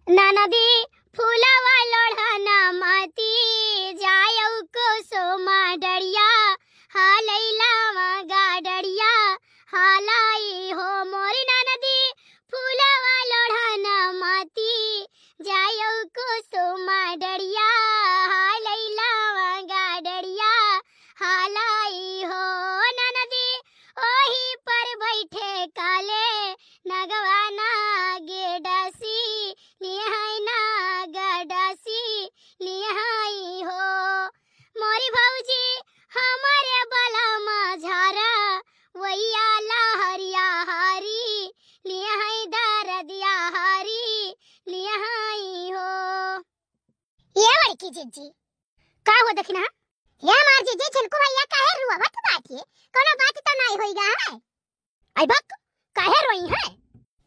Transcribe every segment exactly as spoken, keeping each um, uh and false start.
ननदी फूलवा लोढ़ना माती, जायौ कुसुमा डरिया, हालैलावा गाडरिया, हालाई हो मोरी ननदी फूलवा लोढ़ना माती, जायौ कुसुमा डरिया, हालैलावा गाडरिया, हालाई हो ननदी, ओही पर बैठे काले नगवा नागे डसी, निहाई नाग डसी, निहाई हो। मोरी भौजी हमरे बलमा झारा, वैया लहरिया हारी, निहाई दरदिया हारी, निहाई हो। ये बड़की जिज्जी, का हो दखिना? ये हमार जिज्जी झिनकू भैया काहे रुआवत बाटिए? कौनो बात तो नाई होई गा है? आई बक, काहे रोई है?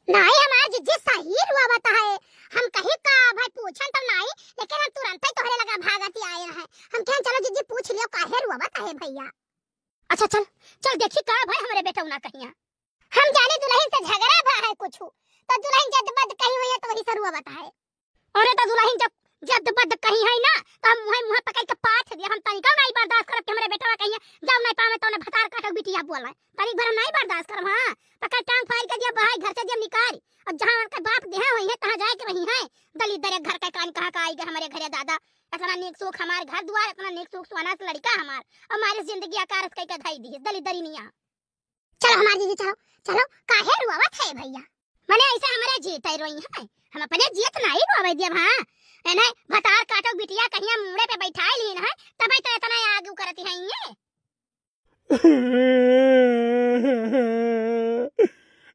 नाई, हमार जिज्जी सही रुआवत है। हम कही का भाई पूछन तो नाई, लेकिन हम तुरंत ही तोहरे लगा भागत ही आए हैं। हम कहें चलो जिज्जी पूछ लियो काहे रुआवत है भैया। अच्छा चल, चल देखी का भाई हमरे बेटौना कहिया। हम जाने दुलहिन से झगड़ा भा है कुछ, तो दुलहिन जद बद कही हुई है तो वही से रुआवत है। अरे तो दुलहिन जब जद बद कही है ना, तो हम मुँहे मुँहे पकड़ के पाथ दिया। हम तनिको नाई बर्दाश्त करब कि हमरे बेटवा कहिया जाओ नाई पावे तो उन्हें भतार काटो बिटिया बोले। तनिक भर हम नाई बर्दाश्त करब, हाँ। पकड़ टांग फाड़ के दिया, बाहर घर से दिया निकाल। और जहाँ उनके बाप देहा हुई है, तहाँ जाए के रही है। दलिद्दर घर के कान कहाँ का आई गए हमरे घरे दादा। इतना नेक सुख हमार घर दुआर, इतना नेक सुख सोना से लड़का हमार, और हमारी जिंदगी अकारस कह के धई दी दलिद्दरी निया। चलो हमार जिज्जी चलो, चलो, काहे रुआवत है भैया? मने ऐसे हमरे जीते रोई है, हम अपने जियत नाई रोवे दियब, हाँ। एने भतार काटो बिटिया कहिया मुड़े पे बैठाए लीन है, तबे तो इतना आगू करती है ये।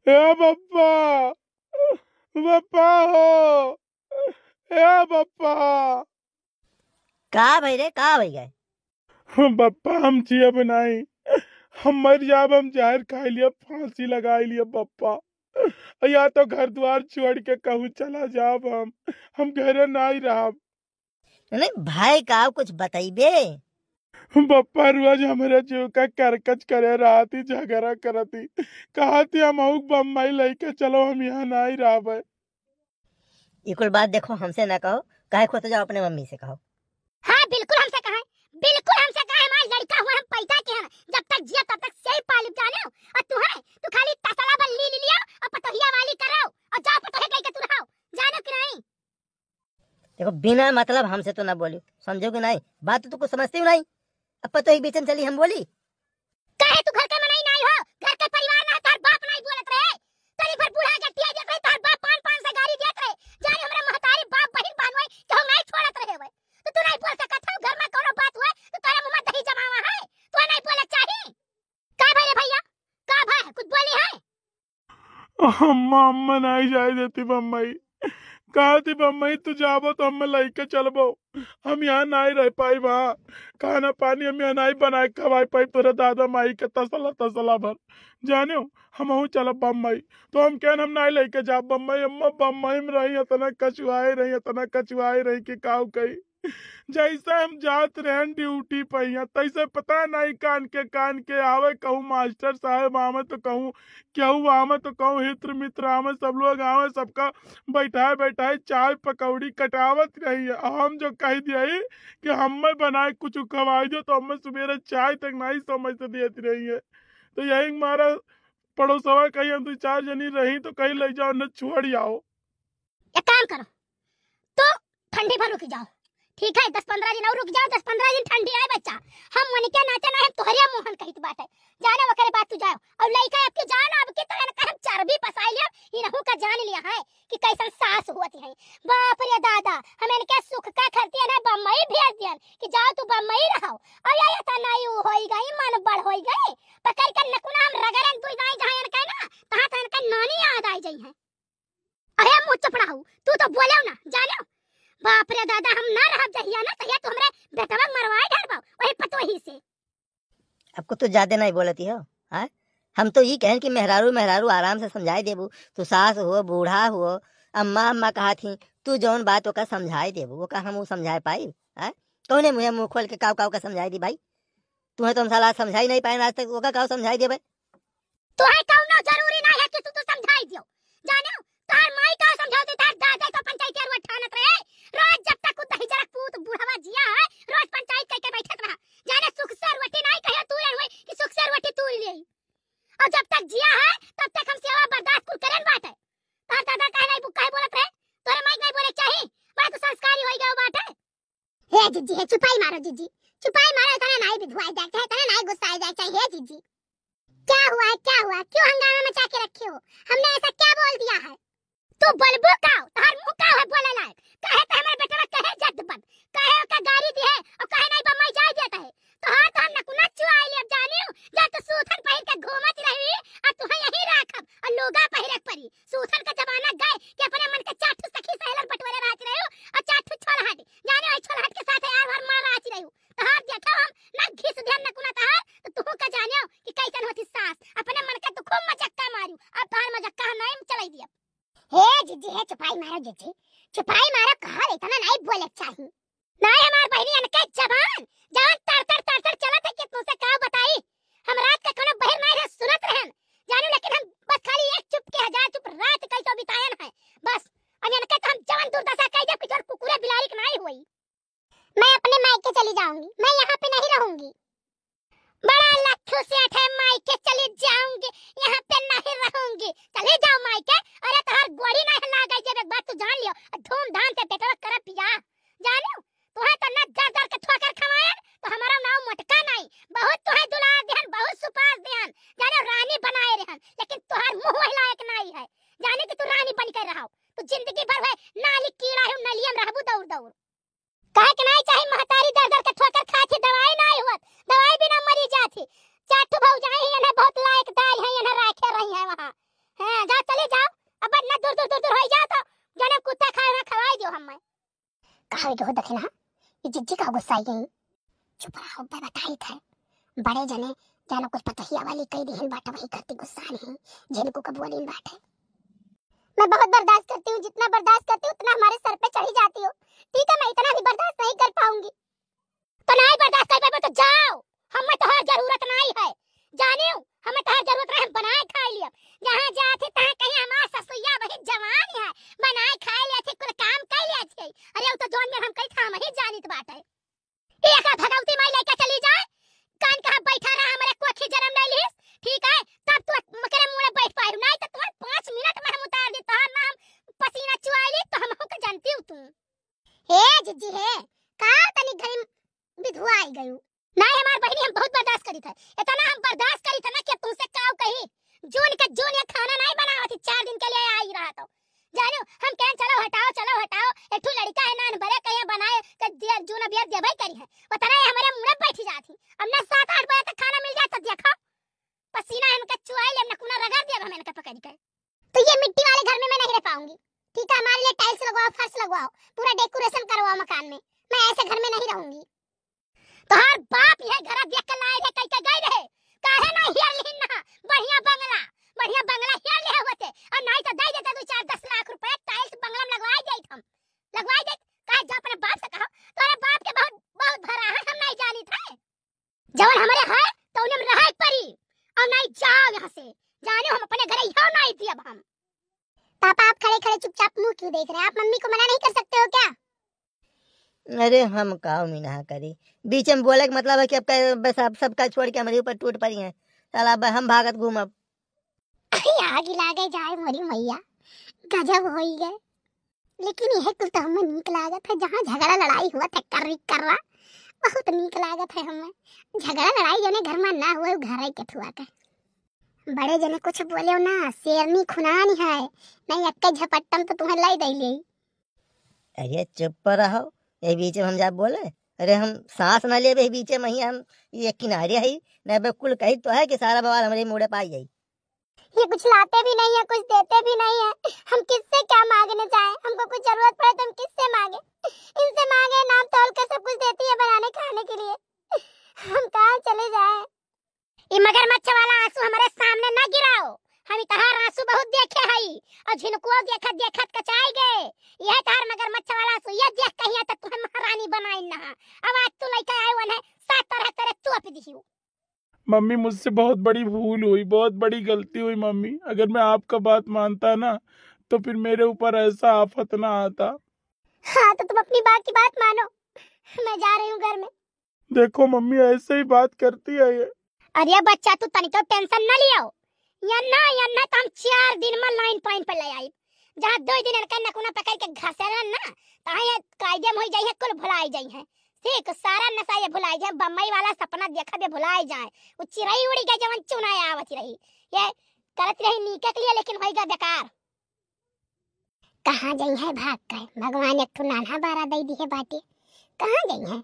ए बप्पा, बप्पा हो, ए बप्पा। का भई रे, का भई गए? बप्पा, हम जियब नाई, हम मर जाब, हम जहर खाई लियब, फांसी लगाई लियब बप्पा, या तो घर द्वार छोड़ के कहूँ चला जाब हम, हम घरे नाई रहब। नहीं भाई, का कुछ बतइबे? बप्पा रोज हमरे जीव का करकच करे रहती, झगड़ा करती, कहती हम अउक बम्बई लइके चलो, हम यहाँ नाई रहबे। ई कुल बात देखो, हमसे ना कहो, कहे को तो जाओ अपने मम्मी से कहो। हाँ, बिल्कुल हमसे कहे, बिल्कुल हमसे कहे, हमार लड़का हुआ हम पैदा के हैं, जब तक जिया तब तक सही पालिब जाने हो। और तू है, तू खाली तसला बल्ली ले लियो और पतोहिया वाली करो और जाओ पतोहिया कह के तू रहो, जानो कि नहीं? देखो, बिना मतलब हमसे तो ना बोलियो, समझो कि नहीं? बात तो कुछ समझती हो नहीं। अब पतोही बीच में चली हम बोली। काहे तू घर के मनई नाई हो? घर के परिवार ना, तार बाप नाई बोलत रहे। तनी भर बूढ़ा गट्टिया देत रहे, तार बाप पान पान से गारी देत रहे। जाने हमरा महतारी बाप बहिन बहनोई केहू नाई छोड़त रहे हुए। तो तू नाई बोल सकत हो, घर में कौनो बात हुए तो तोरा मुंह में दही जमावा है। तू नाई बोले चाही। का भई रे भैया? का भई? कुछ बोली है? अम्मा, अम्मा नाई जाए देती बम्बई। कहती बम्बई तू जाबो तो हमें लइके चलबो, हम यहाँ नाई रह पाई। वहाँ खाना पानी हम यहाँ नाई बनाए खवाए पाई तोरे दादा माई के तसला तसला भर। जाने हो, हमहू चलब बम्बई। तो हम कहन हम नाई लइके जाब बम्बई। अम्मा बम्बई में रही इतना कचुआए रही, इतना कचुआए रही कि काऊ कही। जैसे हम जात रहन ड्यूटी पे हियाँ, तैसे पता नहीं कान के कान के आवे, कहूँ मास्टर साहब आवे तो कहूँ केहू आवे तो कहूँ हित्र मित्र आवे, सब लोग आवे, सबका बैठाए बैठाए चाय पकौड़ी कटावत रही है। हम जो कह दिया कि हमें बनाए कुछ खवाई दो तो हमें सुबेरे चाय तक नहीं समय से देत रही है। तो यही हमारा पड़ोसवा कही हम दो चार जनी रही तो कहीं ले जाओ न छोड़ आओ। एक काम करो, तो ठंडी भर रुक जाओ, ठीक है, दस पन्द्रह दिन और रुक जाओ, दस पन्द्रह दिन ठंडी आए बच्चा, हम उनके नाते ना हम तोहरे मुहन कहित बाटे, जाने ओकरे बाद तू जाओ। और लइका आपके जान आपके तो इनका हम चर्बी पसाई लिया, इनहू का जान लिया है कि कैसन सास होती है। बाप रे दादा, हम इनके सुख का खरती है ना बम्बई भेज दियन कि जाओ तू बम्बई रहो। और ये इतना यू होई गई, मन बड़ होई गई, पकड़ के नकुना हम रगड़न दुई दाई जहाँ इनके ना, तहाँ तो इनके नानी याद आई जाई है। अरे मुँह चपड़ा हो, तू तो बोले ना, जाने। बाप रे दादा, हम ना रहब जहिया ना, तहिया तू हमरे बेटवा मरवाए ढरबा, वही पतोही से। अब कुछ तो ज्यादा नहीं बोलती हो, हाँ? हम तो ये कहें कि मेहरारू, मेहरारू आराम से समझाए देबू, तू सास हो, बूढ़ा हो, अम्मा, अम्मा कहा थी, तू जौन बात ओका समझाए देबू, ओका हम वो समझाए पाई, हाँ? कौने मुँहे मुँह खोल के काव, काव का समझाए दी भाई? तुम्हें तो हम साला समझाई नहीं पाए आज तक, ओका काव समझाए देबे? तोहे कौनो जरूरी ना है कि तू, तू समझाई दियो। जाने, तोहर माई का समझाती, तोहर दादा का पंचायती अरुआ जिज्जी है, चुपाई मारो जिज्जी, चुपाई मारो, इतना नाई बिधुआई जाए चाहे, इतना नाई गुस्साए जाए चाहे। हे जिज्जी, क्या हुआ है, क्या हुआ, क्यों हंगामा मचा के रखे हो? हमने ऐसा क्या बोल दिया है? तू बोलबो का? तोहार मुंह का है बोले लायक? कहे तो हमारे बेटवा कहे जद बद, कहे ओका गारी दिहे और कहे नहीं बम्मई जाए देता है। तोहार तो हम नकुना चुआई ले, अब जानियो, जा तो सूथन पहिर के घूमत रही और तुहे यहीं राखब और लुगा पहिरे के परी। सूथन का जमाना गए कि अपने मन के चार ठो सखी सहेलर बटोरे रहत रहे हो और चार ठो छोलहट, जाने वही छोलहट के साथ यार भर मार रहत रहे हो। तोहार देखो हम ना घिस दिहन नकुना तोहार, तो तुहू का जानियो कि कैसन होती सास। अपने मन के तू खूब मजक्का मारू, अब तोहार मजक्का हम नहीं चलाई दियब। हे जिज्जी है, चुपाई मारो जिज्जी, चुपाई मारो, कहा इतना नहीं बोले के चाही। नहीं हमार बहिनी, इनके जबान जवन तर तर तर तर चलत है कि तुमसे का बताई। हम रात का कोनो बहिर नहीं रहे, सुनत रहन जानू, लेकिन हम बस खाली एक चुप के हजार चुप रात कैसे बितायन है बस। अब इनके तो हम जवन दुर्दशा कह दे, कुछ और कुकुरे बिलारी के नहीं हुई। मैं अपने मायके चली जाऊंगी, मैं यहाँ पे नहीं रहूंगी। बड़ा लट्ठू सेठ है, मायके चली जाऊंगी, यहाँ पे नहीं रहूंगी। चली जाओ मायके। अरे तोहार गोड़ी नहीं लागे, जब एक बात तू जान लियो, धूमधाम से बेटवा कर बियाह। जानियो, तुहे तो ना दर दर के ठोकर खवायन, तो हमारा नाव मोटका नहीं। बहुत तुहे दुलार देहन, बहुत सुपास देहन, जाने रानी बनाए रहन, लेकिन तोहार मुंह वही लायक नहीं है। जाने कि तू रानी बन के रहो, तू जिंदगी भर है नाली कीड़ा है, नलियम रहबू दौड़ दौड़। कहे के नहीं चाही, महतारी दर दर के ठोकर खात ही, दवाई नहीं होत, दवाई बिना मरी जात ही। चार ठो भौजाई ही, इन्हें बहुत लायकदार है, इन्हें राखे रही है वहाँ। हाँ, जा चली जाओ, अब ना दूर दूर दूर दूर हो जाओ तो जने कुत्ता खाए वहाँ खवाई दियो हमें। कहा दो दखिना, ये जिज्जी का गुस्सा आई गई। चुप रहो, मैं बताई थे। बड़े जने जानो कुछ पतहिया वाली कह दिहन बाटे, वही करती गुस्सा नहीं, झिनकू का बोलिन बाटे। मैं बहुत बर्दाश्त करती हूँ, जितना बर्दाश्त करती हूँ उतना हमारे सर पे चढ़ी जाती हो। ठीक है, मैं इतना भी बर्दाश्त नहीं कर पाऊंगी। तो नहीं बर्दाश्त कर पाबो तो जाओ, हमें तोहार जरूरत नहीं है। जानियो, हमें तोहार जरूरत रहे, हम बनाए खाए लिया। जहाँ जात ही तहाँ कहीं हमार ससुइया वही जवान है, बनाए खाए लिया थी, कुल काम कर लिया थी। अरे वो तो जौन में हम कही था, हम ही जानित बाटे। एक भगवती माई लेके चली जाए, कान कहाँ बैठा रहा, हमारे कोखी जन्म ले लिस, ठीक है, तब तू मकरे मुड़े बैठ पाए, नहीं तो तुम्हारे पाँच मिनट में हम उतार दे, तोहार ना हम पसीना चुआ ली, तो हम होकर जानती हूँ तू। हे जिज्जी हे, का तनी घरी बिधुआ आई गयू? नहीं हमार बहिनी, हम बहुत बर्दाश्त करी थे, इतना हम बर्दाश्त करी थे ना कि तुमसे का कही। जून के जून ये खाना नहीं बनावत ही, चार दिन के लिए आई रहा तो जानो, हम कहें चलो हटाओ, चलो हटाओ, एक ठो लड़का है ना अनबरे कहीं बनाए तो दिया जून अबियर देबे करी है, उतना ही हमारे मुड़े बैठ जात ही। अब ना सात आठ बजे तक खाना मिल जाए तो देखो पसीना इनका चुआई ले, नकुना रगड़ दिया हम इनका पकड़ के। तो ये मिट्टी वाले घर में मैं नहीं रह पाऊंगी। ठीक है, हमारे लिए टाइल्स लगवाओ, फर्श लगवाओ, पूरा डेकोरेशन करवाओ मकान में, मैं ऐसे घर में नहीं रहूंगी। तोहार बाप यह घर देख के लाए रहे, कह के गए रहे, काहे ना हेर लिहिन ना बढ़िया बंगला, बढ़िया बंगला हेर लिहे होते, और नहीं तो दे देते दो चार दस लाख रुपए, टाइल्स बंगला में लगवाई देत हम, लगवाई देत। काहे जो अपने बाप से कहो, तोरे बाप के बहुत, बहुत भरा है, हम नहीं जानित है। जवन हमारे है, तो उन्हें रहे परी, और नहीं जाओ यहाँ से, जाने हम अपने घरे यहाँ नहीं दियब हम। पापा, आप खड़े खड़े चुपचाप मुंह क्यों देख रहे हैं? आप मम्मी को मना नहीं कर सकते हो क्या? अरे हम का मिनहा करी, बीच में बोले के मतलब है कि अब का-, बस अब सबका छोड़ के हमारे ऊपर टूट पड़ी हैं। चल अब हम भागत घूमब। अरे आग लागे जाए मोरी मैया, गजब होई गए। लेकिन यह कुल तो हमें नीक लागत है, जहाँ झगड़ा लड़ाई हुआ था कर कर रहा, बहुत नीक लागत है हमें। झगड़ा लड़ाई जने घर में ना हुए, उ घर के थुआ के। बड़े जने कुछ बोले ना, शेरनी खुनानी है, नहीं अक्के झपट्टम तो तुम्हें लाई दे ले। अरे चुप पर रहो, ये बीच में हम जा बोले। अरे हम सांस ना लेबे बीच में ही, हम ये किनारे है, ना बे कुल कही तो है कि सारा बवाल हमरे मुड़े पाई जाई। ये कुछ लाते भी नहीं है, कुछ देते भी नहीं है, हम किससे क्या मांगने जाए? हमको कुछ जरूरत पड़े तो हम किससे मांगे? इनसे मांगे, नाम तोल कर सब कुछ देती है बनाने खाने के लिए, हम कहाँ चले जाए? ई मगरमच्छ वाला आंसू हमारे सामने ना गिराओ, हम तहार आंसू बहुत देखे हई, और झिनकुओ देखत देखत कचाई गए। यह तहार मगरमच्छ वाला आंसू, ये देख कहिया तक तुम्हें महारानी बनाई ना। अब आज तू लइका आए वन है, सात तरह तेरे तोप दिहियो। मम्मी, मुझसे बहुत बड़ी भूल हुई, बहुत बड़ी गलती हुई मम्मी। अगर मैं आपका बात मानता ना, तो फिर मेरे ऊपर ऐसा आफत ना आता। हाँ, तो तुम अपनी माँ की बात मानो, मैं जा रही हूँ घर में। देखो मम्मी, ऐसे ही बात करती है ये। अरे बच्चा, तू तनिको टेंशन न लियो। यन्ना, यन्ना तो हम चार दिन में लाइन पाइन पे ले आई। जहाँ दो दिन इनका नकुना पकड़ के घसेलन ना, तहाँ ये कायदे में होई जाई है, कुल भुलाई जाई है। ठीक, सारा नशा ये भुलाई जाए, बम्बई वाला सपना देखा दे भुलाई जाए। वो चिरई उड़ी गई जवन चुना आवत रही, ये करत रही नीके के लिए, लेकिन होई गया बेकार। कहाँ जइहैं भाग के? भगवान एक ठो नान्हा बारा दई दिहे बाटे, कहाँ जइहैं?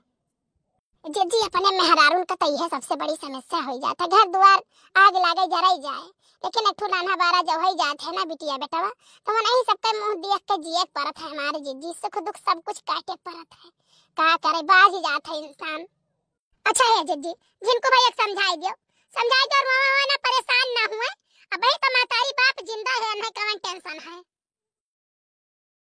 जिज्जी, अपने मेहरारून का तो इहे सबसे बड़ी समस्या होई जात है। घर दुआर आग लागे जराई जाए, लेकिन एक ठो नान्हा बारा जब होई जात है ना बिटिया बेटवा, तो वनही सबके मुँह देख के जिए के परत है हमारे जिज्जी। सुख दुख सब कुछ काटे परत है, का करे, बाज ही जात है इंसान। अच्छा है जिज्जी, जिनको भाई एक समझाई दियो, समझाई दियो, रोवा ना, परेशान ना हुए। अब ही तो महतारी बाप जिंदा है, नहीं कवन टेंशन है।